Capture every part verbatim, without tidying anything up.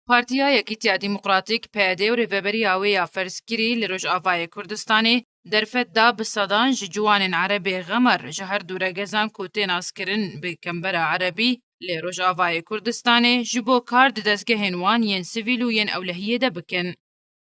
Partiya Yekîtiya Demokratîk, P Y D, û rêveberiya wê ya ferzkirî li Rojavayê Kurdistanê derfet da bi sedan ji ciwanên Erebê Xemar ji her du regezan ku tê naskirin bi Kembera Erebî li Rojavayê Kurdistanê ji bo kar di dezgehên wan yên sivîl û yên ewlehiyê de bikin.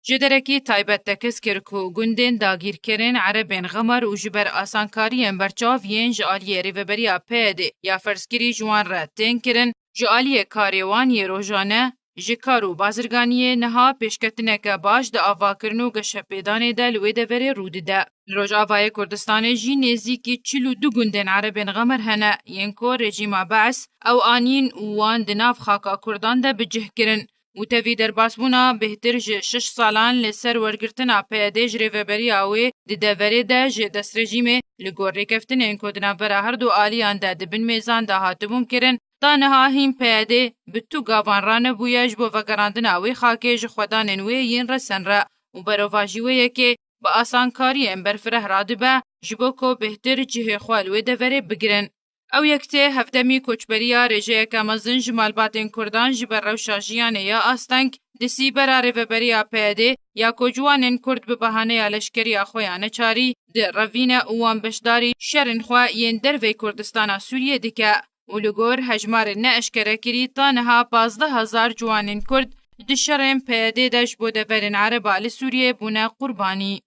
Ji derekî taybet tekez kir ku gundên dagîrkirin Erebên Xemar û ji ber asankariyên berçav yên ji aliyê rêveberiya P Y D ya ferzkirî ji wan re tên kirin, ji aliyê karê wan yê rojane, ji kar û bazirganiyê niha pêşketineke baş di avakirin û geşepêdanê de li wê deverê rû dide. Li Rojavayê Kurdistanê jî nêzîkî çil û du gundên Erebên Xemar hene, yên ku rejîma Beis ew anîn û wan di nav xaka Kurdan de bi cih kirin û tevî derbasbûna bêhtir ji şeş salan li ser wergirtina P Y D ji rêveberiya wê di deverê de ji dest rejîmê li gor rêkeftinên ku di navbera her du aliyan de di bin mêzan de hatibûn kirin, ta niha hîn P Y D bi tu gavan ranebûye ji bo vegerandina wê xakê ji xwedanên wê yên resen re û berovajî wê yekê bi asankariyên berfireh radibe ji bo ku bêhtir cihê xwe li wê deverê bigirin. Ew yek tê hevdemî koçberiya rêjeyeke mezin ji malbatên Kurdan ji ber rewşa jiyanê ya asteng di sîbera rêveberiya P Y D ya ku ciwanên Kurd bi bahaneya leşkeriya xwe ya neçarî direvîne û wan beşdarî şerên xwe yên dervey Kurdistana Sûriyê dike û li gor hejmarên neeşkerekirî ta niha pazdeh hezar ciwanên Kurd di şerên P Y D de ji bo deverên Ereba li Sûriyê bûne qurbanî.